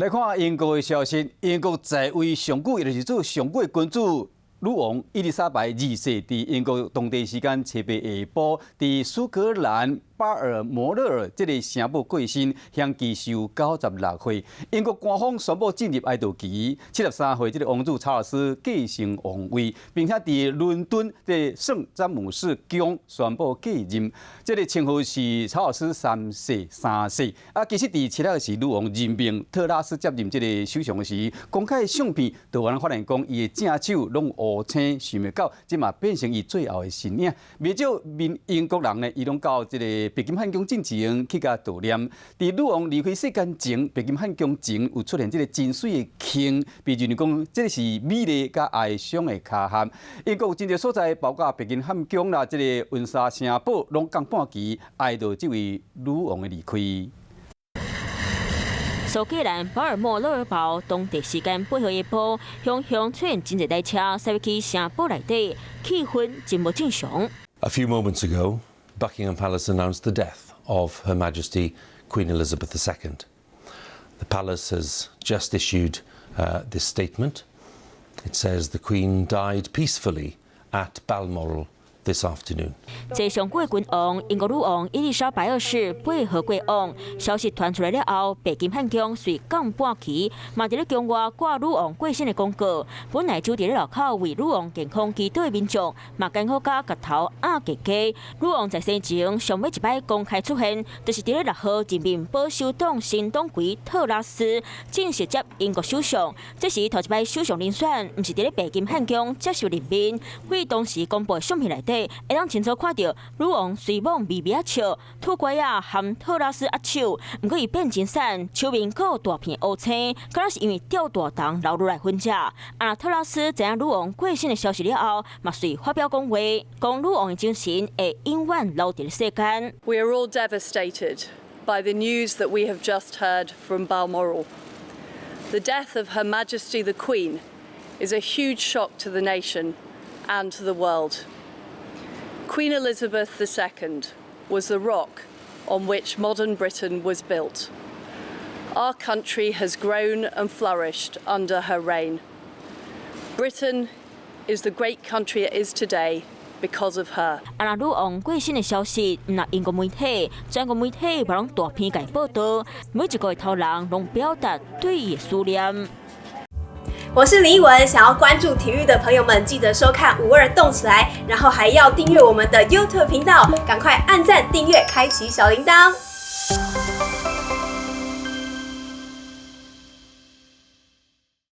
來看英國的消息，英國在位上久，也就是做上久的君主女王伊麗莎白二世，佇英國當地時間初八下晡，佇蘇格蘭巴爾摩勒爾這个城堡過身，享期壽96歲。英國官方宣布進入哀悼期，73歲這个王子查爾斯繼承王位，並且佇倫敦這个聖詹姆士宮宣布繼任。這个稱號是查爾斯三世三世。啊，其實佇七日時女王任命特拉斯接任這个首相時，公開的相片就予人發現講，伊的正手攏烏青，想袂到這嘛變成伊最後的身影。袂少民英國人呢，伊攏到這個白金漢宮進前去共悼念。佇女王離開世間前，白金漢宮前有出現這个真媠的坑，被認為講這个是美麗佮哀傷的巧合。英國有真濟所在，包括白金漢宮啦，這个溫莎城堡，攏降半旗哀悼這位女王的離開。蘇格蘭巴爾莫勒爾堡當地時間8號下晡，鄉鄉出現真濟台車駛入去城堡內底，氣氛真無正常。 A few moments ago, Buckingham Palace announced the death of Her Majesty Queen Elizabeth II. The palace has just issued this statement. It says the Queen died peacefully at Balmoral this afternoon. 坐上久的君王，英國女王伊麗莎白二世8號過往，消息傳出來了後，白金漢宮隨降半旗，嘛佇咧宮外掛女王過身的廣告。本來就佇咧樓口為女王健康祈禱的民眾，嘛艱苦共𠢕頭壓低低。女王在生前上尾一擺公開出現，就是佇咧6號任命保守黨新黨魁特拉斯正式接英國首相。這是頭一擺首相人選，毋是佇咧白金漢宮接受任命。對當時公布的相片內底，會當清楚看著女王隨罔微微仔笑，吐拐仔含特拉斯握手，毋過伊變真瘦，手面閣有大片烏青，敢若是因為吊大腸流落來痕跡。啊，特拉斯知影女王過身的消息了後，嘛隨發表講話，講女王的精神會永遠留佇咧世間。 We are all devastated by the news that we have just heard from Balmoral. The death of Her Majesty the Queen is a huge shock to the nation and to the world. Queen Elizabeth II was the rock on which modern Britain was built. Our country has grown and flourished under her reign. Britain is the great country it is today because of her. 啊，若女王過身的消息，毋但英國媒體、全國媒體嘛攏大篇共報導，每一個頭人攏表達對伊的思念。我是林奕文，想要關注體育的朋友們，記得收看52動起來，然後還要訂閱我們的 YouTube 頻道，趕快按讚、訂閱、開啟小鈴鐺。